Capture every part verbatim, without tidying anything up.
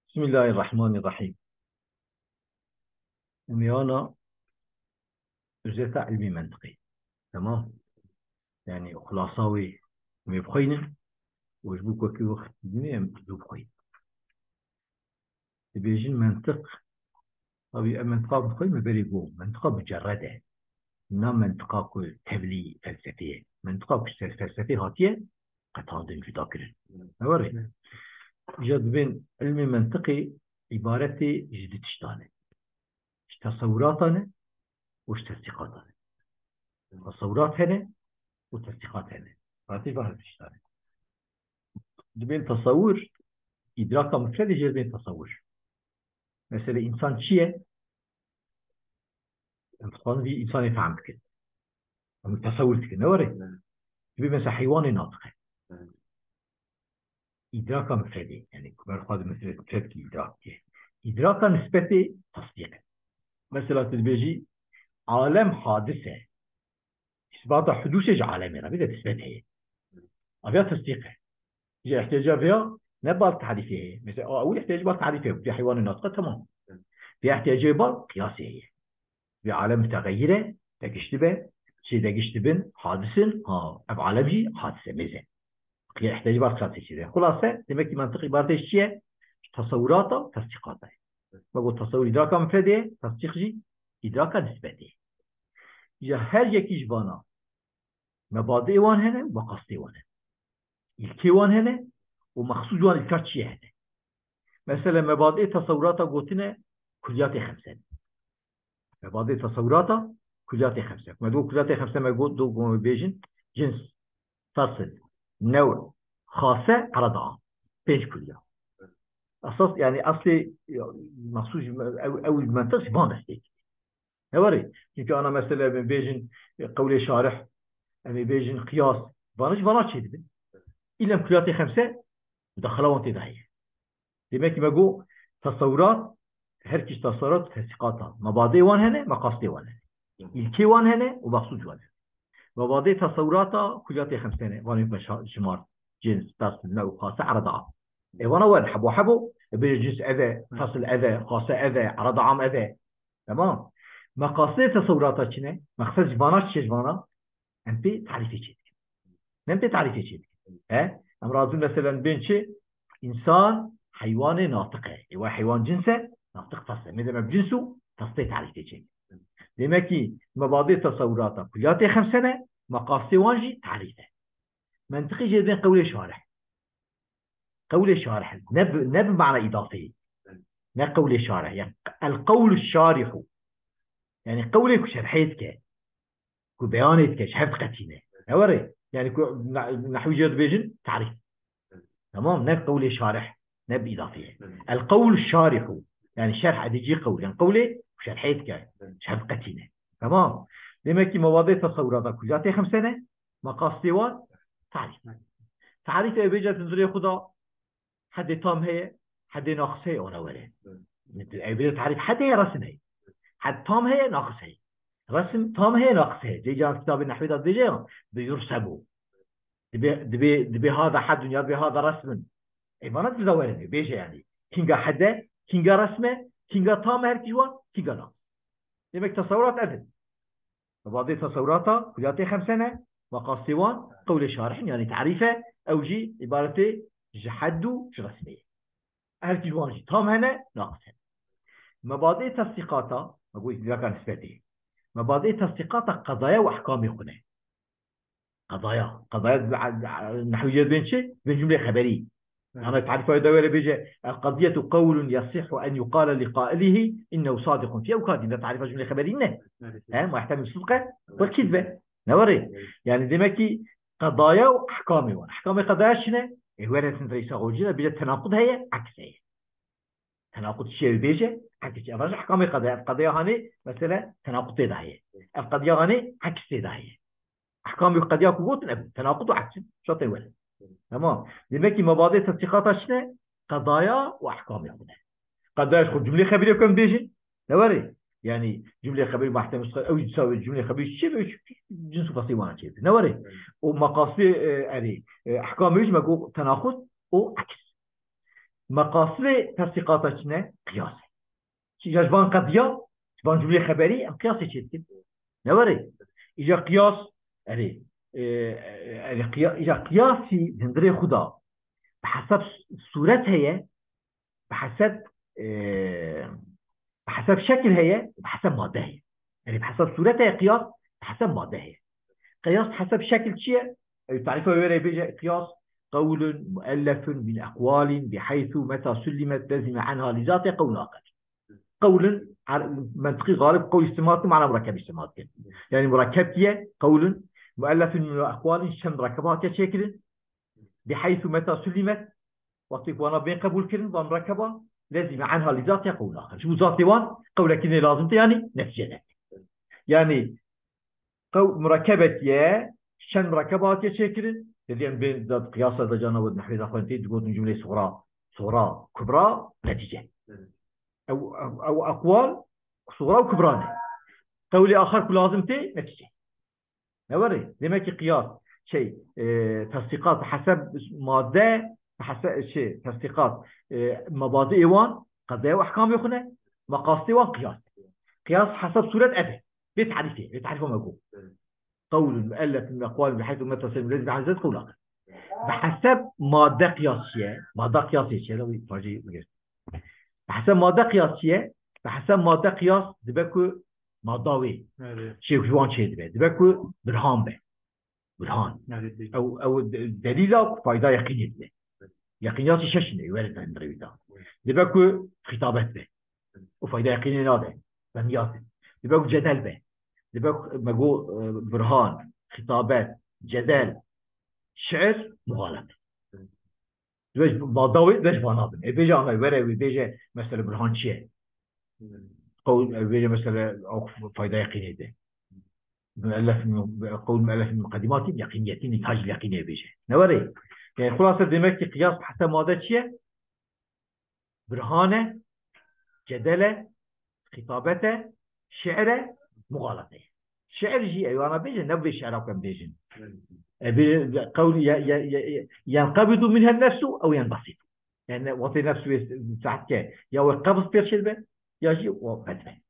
Bismillahirrahmanirrahim. Em ê ana özeta ilmê mentiqê. Tamam. Yani xulasa wê em ê bixweynin û ji bo ku wekî wext bidinê em zû bixweynin. Dibêjin mentiq, tabî em mentiqa bixweynin me berê got, mentiqa mucerred e. Na mentiqa ku tevlî felsefê ye. Mentiqa ku ser felsefê hatiye qetandin, cuda kirin. Ne were? Îja dibên ilmê mentiqê îbaretê ji du tiştan e. Ji tesewiratan e û ji tesdîqatan e. Tesewurat hene û tesdîqat hene. Ratî van tiştan e. Dibên tesewur, îdraka mufredê jê dibên tesewur. Mesela însan çi ye? Em dixwazin vî însanê fehm bikin. Em tesewur dikin, ne were? Dibê mesela heywanê natiqe. Îdraka mufredê, yani ku ber xwe di mufred, mufred kî îdrak diye. Îdraka nisbetê tesdîq e. Mesela tu dibêjî, alem hadis e. Îsbata hudûsê ji alemê re, bir de nisbet heye. Aviya tesdîq e. Ji ihtiyaca vêya ne bal tarîfê heye. Mesela, a ewil ihtiyacî bal tarîfê, bi heywanê natiqe, tamam. Vê ihtiyacê bal qiyasê heye. Vê alem muteğeyyir e, degiştibe, çê degiştibin, hadis in, ha, ev alem jî hadis e, mêz e. Qiyas, ihtiyacî bal qiyasê çê de. Xulase, demek ki mentiq îbaretê ji çi ye? Ji tesewurata, tesdîqata ye. Me got tesewur îdraka mufredê ye, tesdîq jî îdraka nisbetê ye. Ya her yekî ji vana mebadê wan hene û meqasdê wan hene. Îlkê wan hene û mexsûd wan îlka çi ye hene. Mesela mebadê tesewurata gotine kuliyatê xemse ne. Mebadê tesewurata kuliyatê xemse. Me got kuliyatê xemse me got, do, got bêjin cins, fesil, new, xase, erada am. Pênc kuliya. Esas, yani eslê, ya, mexsûs, ew, ew mentiq ji van destê. Ne were? Çünkü ana mesele em bêjin, e, qewlê şarih, em ê bêjin qiyas. Vana ji vana çêdibin. Îlem kuliyatê xemse, mudaxala wan tê de heye. Demek ki me got, tesewurat, her kî tesewurat, tesîqata. Mebadê wan hene, meqasdê wan hene. Îlkê wan hene û mexsûd wan hene. Mebadê tesewurata kuliyatê xemse ne. Vanê me şa-, jimar, cins, fesil, new, xase, erada am. Ê vana wer, hebo hebo, e, bêje cins ev e, fesil ev e, xase ev e, erada am ev e. Tamam. Meqasdê tesewurata çi ne? Meqsed ji vana çi, ji vana? Em pê tarîfê çê dikin. Em pê tarîfê çê dikin. He? Em razin mesela bên çi? Însan heywanê natiq e. Ê wa heywan cins e, natiq fes e. Mêdem ev cins û fes tê tarîfê çê dikin. Demek ki mebadê tesewurata kuliyatê xemse ne, meqasdê wan jî tarîf e. Mentiqî jê dibên qewlê şarih. Qewlê şarih. Ne bi, ne bi mana îdafeyê. Ne qewlê şarih. Yani el qewlu şarihu. Yani qewlê ku şerhê dike. Ku beyanê dike, ji hev diqetîne. Ne were? Yani ku ne-, nehwî jê dibêjin, tarîf. Tamam, ne qewlê şarih, ne bi îdafeyê. El qewlu şarihu. Yani şerh edicî qewl. Yani qewlê ku şerhê dike, ji hev diqetîne. Tamam. Demek ki mebadê tesewurata kuliyatê xemse ne, meqasdê wan tarîf. Tarîf ê bêje tu dilê xwe da hedê tam heye, hedê naqis heye, ona were. Ê bêje tarîf hedê heye, resim heye. Hed tam heye, naqis heye. Resim tam heye, naqis heye. Cê can kitabê nehwê de dibêje ya, bi yursebu. Dibê, dibê, dibê hada hedun ya dibê hada resmin. Ê vana diza were ne, bêje yani. Kinga hede, kinga resme, kinga tam e, her kî ji wan, kinga naqis. Demek tesewurat ev in. Mebadê tesewurata kuliyatê xemse ne, meqasdê wan qewlê şarih in, yani tarîf e, ew jî îbaretê ji hed û ji resmê ye. Her kî ji wan jî tam hene, naqis hene. Mebadê tesdîqata, me got îdraka nisbetê. Mebadê tesdîqata qedaya û ehkamê xwe ne. Qedaya. Qedaya nehwî jê dibên çi? Dibên cumlê xeberî. Evet. Ana tarîfa wê de were bêje, el qediyetu qewlun yasihhu en yuqale li qailihi innehu sadiqun fî. Ew kadî de tarîfa cumlê xeberî ne. Evet. He, muhtemel sidqe, wekî dibe. Ne were? Evet. Yani demek ki qedaya û ehkamê wan. Ehkamê qedaya çi ne? Ê were tin reysa xocî de bêje tenaqud heye, aks heye. Tenaqud çi ye bêje? Aks heye. Ev jî ehkamê qedaya. Ev qedaya hanê, mesela tenaqud tê de heye. Ev qediya hanê, aks tê de heye. Ehkamê qediya ku gotin, ev tenaqud û aks in. Şatê were. Tamam. Demek ki mebadê tesdîqata çi ne? Qedaya û ehkamê xwe ne. Qedaya ji xwe cumlê xeberî ku em bêjin. Ne were? Yani cumlê xeberî mahtem, ew cumlê xeberî çi be? Cins û feslê wana çê. Ne were? O meqasdê, e, erê, e, ehkamê ji me got tenaqud, û aks. Meqasidê tesdîqata çi ne? Qiyas e. Îja ji van qediya, ji van cumleyê xeberî em qiyasê çê dikin. Ne were? Îja qiyas, erê, e, erê qiya-, îja qiyasî di hundirê xwe de bi hesab s-, sûret heye, bi hesab, e, bi hesab şekil heye, bi hesab madde heye. Erê bi hesab sûret heye qiyas, bi hesab madde heye. Qiyas bi hesab şekil çi ye? Ew tarîfa wê re bêje qiyas, qewlun muellefun min eqwalin biheythu meta sullimet lezime anha li zatê qewlun axir. Qewlun, ar-, mentiqî galib qewl îstimal dikin, mana murekkeb îstimal dikin. Yani murekkeb diye, qewlun, muellefun min eqwalin, şeş murekkeb hatiye çêkirin. Biheythu meta sullimet, wextê ku wana bên qebûl kirin, van murekkeba, lezîme anha li zatê qewl axir. Ji bo zatê wan qewlekî nê lazim te, yani netîce ne. Yani qew-, murekkebek ye, şeş murekkeba hatiye çêkirin. Didî em bên zat qiyasa da cana wed nehwê da xwendî, digotin cumleyê suxra, suxra, kubra, netîce. Ew, ew, ew eqwal, suxra û kubra ne. Qewlê axir ku lazim tê, netîce. Ne were? Demek ki qiyas, şey, e, tesdîqat, heseb madde, hese-, şey, tesdîqat, e, mebadiê wan, qedaya û ehkamê xwe ne, meqasidê wan qiyas. Qiyas heseb sûret ev e. Bê tarîfê, bê tarîfa me got. Qewlun muellefun min eqwalin biheythu meta sullimet lezime anha li zatê qewl axir. Bi heseb madde qiyas çi ye? Madde qiyasê çi ye? Lewî pajê bigir. Bi heseb madde qiyas çi ye? Bi heseb madde qiyas dibe ku madda wê Evet. çê ji wan çê dibe. Dibe ku birhan be. Burhan. Evet. Ew, ew de-, delîla ku fayda yeqînê dibe. Yeqîniyatî şeş ne, were di hundirê wî de. Dibe ku xîtabet be. Û fayda yeqînê nade. Zenniyat e. Dibe ku cedel be. Dibe ku me got, e, burhan, xîtabet, cedel, şiir, muxalefet. Dibe ji madda wê, dibe ji vana bin. Ê bêje ana were wê bêje mesela burhan çi ye? Qewl, ê bêje mesela ew fayda yeqînê de. Muellef, qewl muellef muqeddimatî yeqîniyetî nî tacî yeqînê bêje. Ne were? Yani xulase demek ki qiyas heta made çi ye? Burhan e, cedel e, xîtabet e, şiir e, muxalete ye. Şiir jî ewana bêje, ne vê şiira ku em bêjin. E, bê, qewl ye-, ye-, ye-, ye-, yenqebidu minhen nefsu ew yenbesitu. Yani wextê nefs wê saet ke, ya wê qebz pêr çêdibe, ya jî o vedibe.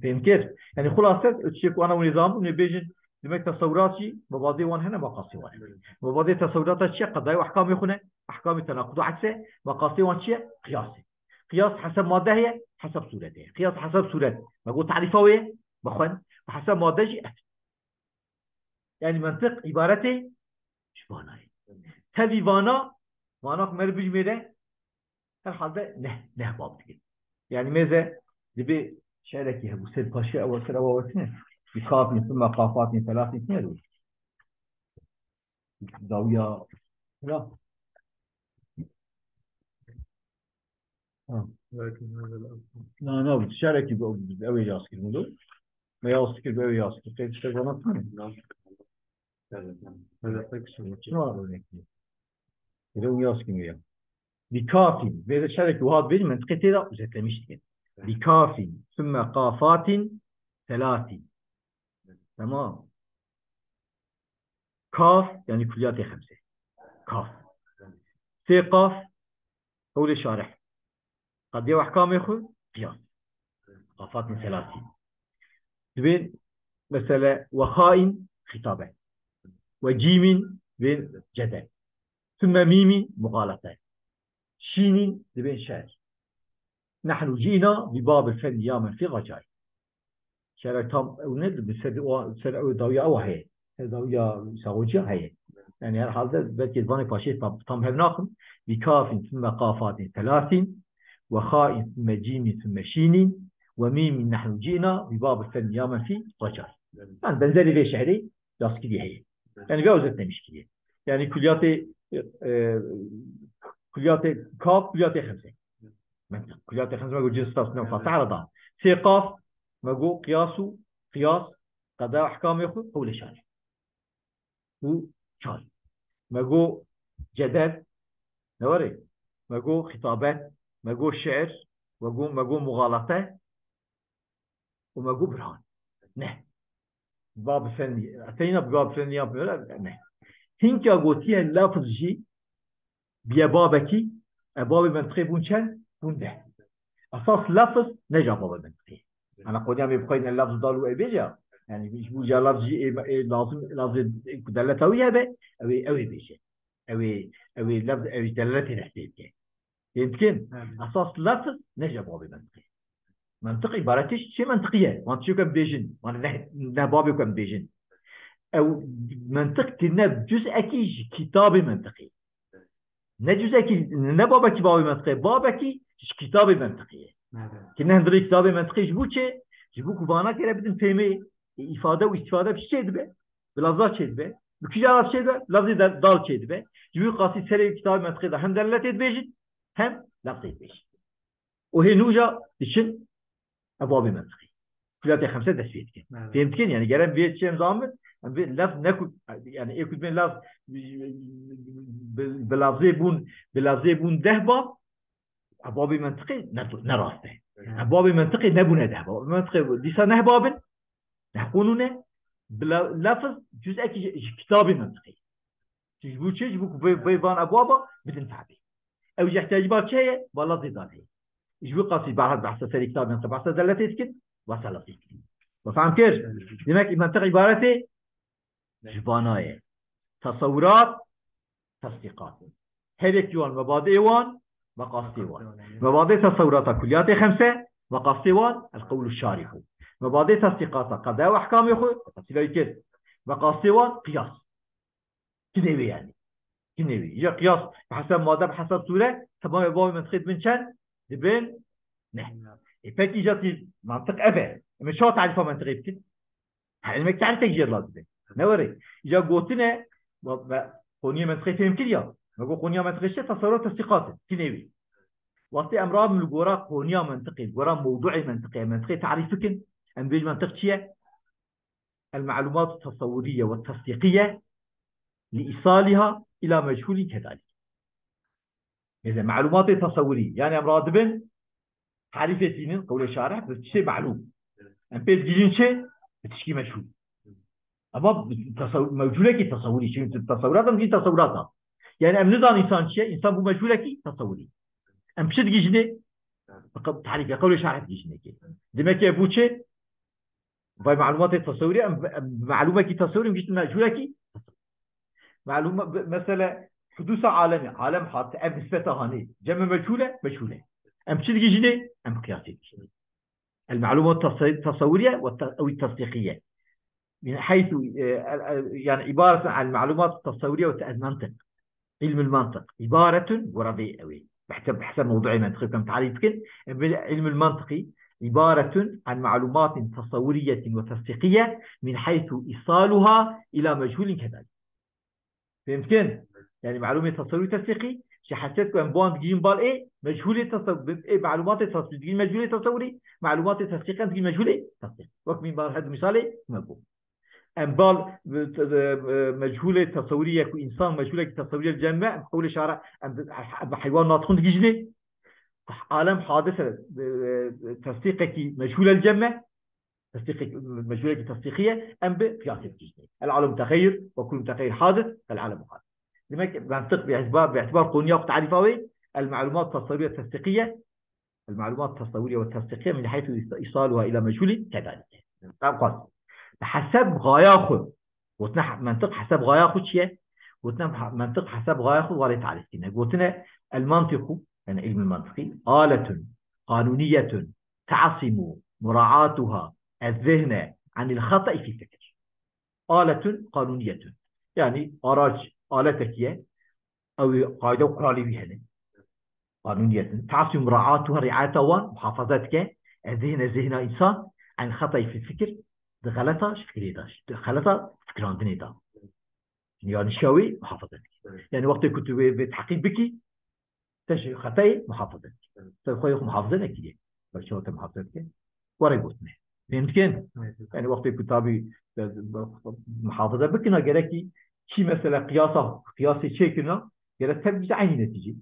Fêm kir? Yani xulase, tiştê ku ana wê zan bû, nê bêjin, demek tesewrat jî, mebadê wan hene, maqasê wan hene. Mebadê tesewrata çi ye? Qedayê û ehkamê xwe ne, ehkamê tenaqud û aks e, maqasê wan çi ye? Qiyas e. Qiyas heseb madde heye, heseb sûret heye. Qiyas heseb sûret. Me got tarîfa wê ye, bi xwe ne. Heseb madde jî ev. Yani mentiq îbaretê ji vana ye. Tevî vana, vana ku me bijmêre, herhalde neh, neh bab dike. Yani mêze dibê şerekî hebû, ser paşê ew ser ew awetine. Bi kafin, thumma qafatin, telatin, ne diyor? Dawiya, ya. Ha. Na, na, şerekî bi, bi, ew ê yaz kirin, dur. Me yaz kir, bi ew yaz kir. Qeyd işte bana tamam. Çima örnek? Ere ew yaz kirin ya. Bi kafin. Ve de şerekî wiha dibêjin, mentiqê tê de özetlemiş dikin. Bi kafin, sümme qafatin, selasin. Tamam. Kaf, yani kulliyatê xemse. Kaf. Sê qaf, qewlê şarih. Qediye û ehkamê xwe, qiyas. Qafatin selasî. Dibên, mesele, we xain, xitabe. We cîmin, dibên cedel. Sümme mîmin, muxalete. Şînin, dibên şer. Nehnu cîna bi babil fenni ya men fî recai. Şerek tam ew ne, bi ser o, ser ew dawiya ew heye. Her dawiya saxociya heye. Yani herhalde belki vanê paşê tam, tam hev naxim. Bi kafin, sümme qafatin, selasin, ve hain, sümme cimin, sümme şinin, ve mimin, nehnu cina, bi babil fenni ya men fî recai. Yani benzeri vê şehrê yazkirî heye. Yani ve özetlemiş kiriye. Yani kulliyatê, e, kulliyatê kaf, kulliyatê xemse. Mentiq. Kulliyatê xemse me got cins tasnîf fatih aradan. Sê qaf, me got qiyas û qiyas, qeda ehkamê xwe, qewlê şarî. Û çar. Me got cedel, ne were? Me got xîtabet, me got şiir, me got, me got muxalete û me got birhan. Ne. Bab fenni. Eteyna bi bab fenni ya ne. Hinka gotiye lafz jî biye babekî, e, babê mentiqê bûn çend? Bûn deh. Esas lefz ne ja babê mentiqê. Ana qonîya me bixweyne lefz dal û ew bêje. Yani ji bo ja lefz jî ê, ê lazim, lazim ku deleta wî hebe, ew ê, ew ê bêje. Ew ê, ew ê lefz, ew ê deletê destê bike. Fêm dikin? Evet. Esas lefz ne ja babê mentiqê. Mentiq îbaretê ji çi mentiqî ye? Wan çi ku em bêjin? Wan ne, ne babê ku em bêjin. Ew mentiq kirine cuz'ekî ji kitabê mentiqî. Ne cuz'ekî, ne babekî babê mentiqê, babekî ji kitabê mentiqî ye. Evet. Kirine hundirê kitabê mentiqî ji bo çi? Ji bo ku vana kere bidin fêmê, e, îfade û îstîfade bi çi çê dibe? Bi lafza çê dibe. Bi kîja laf çê dibe? Lafzê de-, dal çê dibe. Ji bo qasî serê kitabê mentiqê de hem deletê dibêjin, hem lafzê dibêjin. û hê nû ja diçin ev babê mentiqî. Kuliyatê xemse dest pê dikin. Evet. Fêm dikin, yani gere em vê çi em zamin, em vê lef neku, yani ê ku dibên lef bi, bi lafzê bûn, bi lafzê bûn deh bab, ev babê mentiqî ne, ne rast e. Evet. Ev babê mentiqî nebûne deh bab. Mentiqî dîsa neh babin, neh qonûn e, bi la-, lefz cuz'ekî ji, ji kitabê mentiqî. Ji bo çi? Ji bo ku vê, vê van ebwaba bidin fehmî. Ew jî ihtiyacî ba çi heye? Ba lafzê dal heye. Ji bo qasî ba-, behsa serê kitabê, behsa deletê dikin, behsa lafzê dikin. We fehm kir? Demek î mentiq îbaretê ji vana ye. Tesewurat, tesdîqat. Her yek wan mebadê wan, meqasdê wan. Mebadê tesewurata kuliyatê xemse, meqasdê wan, el qewlu şarî xwe. Mebadê tesdîqata qeda û ehkamê xwe, tefsîla wî kir. Meqasdê wan, qiyas. Ti nêvê yani. Ti nêvê. Ya qiyas bi hesab made, bi hesab sûre, tamamê babê mentiqê dibin çend? Dibin neh. E pekî îca tî mantiq ev e. Em ê çawa tarîfa mentiqê bikin? Her ilmek tarîfek jê lazim e. Ne were? Îca gotine, me, me qoniyê mentiqê fêm kiriya. Me got qoniya mentiqê çi? Tesewwur û tesdîqat in. Ti nêvê. Wextê em rabin li gora qoniya mentiqê, li gora mewduê mentiqê, em mentiqê tarîf bikin. Em bêj mentiq çi ye? المعلومات التصورية والتصديقية لإيصالها إلى مجهول كذلك. Mesela, معلومات تصوري، yani em radibin, tarîfê tînin, qewlê şarih, bi tiştê معلوم. Em pê digihîjin çi? Bi tişkî مجهول. Ama bi tesew-, mechûlekî tesewurî, çünkü tesewurat em dî tesewurata. Yani em nizan insan çi ye? İnsan bu mechûlekî tesewurî. Em çi digihîjinê? Bi qe-, tarîfê qewlê şarih digihîjinê ki. Demek ki bu çi? Vay معلومات تصورية، em, em معلومekî tesewurî, em giştin mechûlekî. Malûma, be-, mesela, hudûsa alemê, alem hat, ev nisbeta hanê. Cem e mechûl e, mechûl e. Em çi digihîjinê? Em qiyasê digihîjinê. المعلومات التص-، التصورية والت-، أو التصديقية. من حيث، e, el-, el-, yani عبارة عن المعلومات التصورية والمنطق. علم المنطق عبارة، gora vê ew ê. Bi hesab, bi hesab mewduê mentiqî em tarîf bikin. Em bê علم المنطق عبارة عن معلومات تصورية وتصديقية من حيث إيصالها إلى مجهول كذلك. Fêm dikin? Yani معلومات تصوري وتصديقي, ji hesed ku em bi wan digihîjin bal ê, mechûlê tesew-, ê معلومات تصوري digihîjin mechûlê tesewurî, معلومات تصديقي em digihîjin mechûlê tesewurî. Wek min bar her du mîsalê me bû. Em bal, e, e, mechûlê tesewurî ye ku însan mechûlekî tesewurî ye li cem me, em qewlê şara, em bi, bi heywan natiqûn digihîjinê. Alem hadis e, e, tesdîqekî mechûl e li cem me, tesdîqek-, mechûlekî tesdîqî ye, em bi qiyasê digihîjinê. العالم متغير وكل متغير حادث، فالعالم حادث. Demek ki, mentiq bi itibar, bi itibar konuya ku tarîfa wê, المعلومات التصورية والتصديقية، المعلومات التصورية والتصديقية من حيث إيصالها إلى مجهول كذلك. Ev qas. Bi heseb gaya xwe. Gotina he-, mentiq heseb gaya xwe çi ye? Gotina he-, mentiq heseb gaya xwe warê tarîf kirine. Gotine المنطق, yani علم المنطق, آلة قانونية تعصم مراعاتها الذهن عن الخطأ في الفكر. آلة قانونية. Yani araç, aletekî ye. Ew ê qaîde û quralê wî hene. قانونية. تعصم مراعاتها, riayeta wan, muhafaza dike. الذهن, zihna însan, عن الخطأ في الفكر, di xeleta ji fikirê de, di xeleta fikirandinê de. Yanlışiya wî muhafaza dike. Evet. Yani wextê ku tu wê, wê tehqîq bikî, te ji xetayê muhafaza dike. Evet. Te xwe yê xwe muhafaza nekiriye. Ber çawa te muhafaza dike? Were gotine. Fêm dikin? Evet. Yani wextê ku tabî, e, muhafaza bikina, gerekî kî mesela qiyasa, qiyasê çêkirina, gerek tev bigihîje eynî netîcê.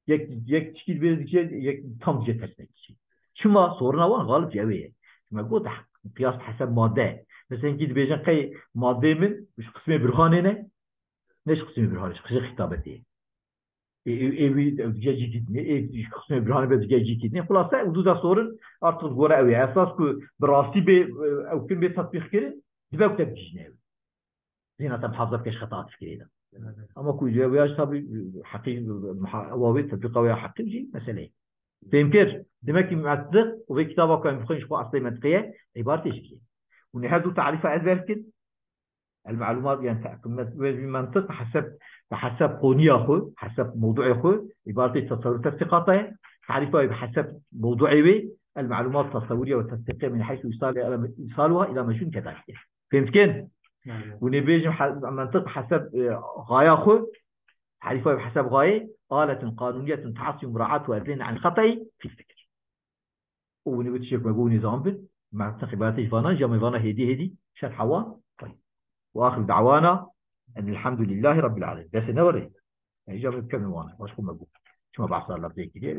Yek, yek tişkî dibê dikê, yek tam dikê ters netîcê. Çima? Soruna wan xalib ji ew ê ye. Çima got, qiyas bi hesab made. Mesela hinkî dibêjin qey madeyê min ji qismê burhanê ne, ne ji qismê burhanê, ji qismê xîtabetê ye. Ê, ê, ê wî, ew dige cî dîtine, ê qismê birhanê be dige cî dîtine. Xulase, ew du de sorin, artık li gora ew ê. Esas ku bi rastî bê, ew kin bê tetbîq kirin, dibe ku te bigihîne ew. Zêna te muhafaza bike ji xeta tifkirê de. Ama ku ji ew ya jî tabî heqî, muha-, ewa wê, tetbîqa wê ya heqî jî meseleyê. Fêm kir, demek ki mentiq û vê kitaba ku em bixwin ji xwe eslê mentiqê ye, îbaretê ji vê ye. Hûn ê her du tarîfa ezber bikin. El melumat, yani te-, me-, wê jî mentiq heseb, bi heseb qoniya xwe, heseb mewduê xwe, îbaretê tesewur tefsîqata ye. Tarîfa wê bi heseb mewduê wê, el melumat tesewuriye ve tesdîqiye min heysu îsal-, îsaluha ila mecnun kedalike. Fêm dikin? Hûn ê bêjin he-, mentiq heseb, e, xaya xwe, tarîfa wê bi heseb xayê, aletun qanuniyetun teasî muraat ve ezlên an xetayî fî fikir. Û hûn ê bi tiştek me got nizam bin, me teqîbatê ji vana, ji me vana hêdî hêdî, şer hewa, tayî. Û axir dawana, en elhamdulîllahî rabbil alemin. Destê ne were. Yani, ji me bikevin wana, baş xwe me got. Çima behsa lafzê kiriye,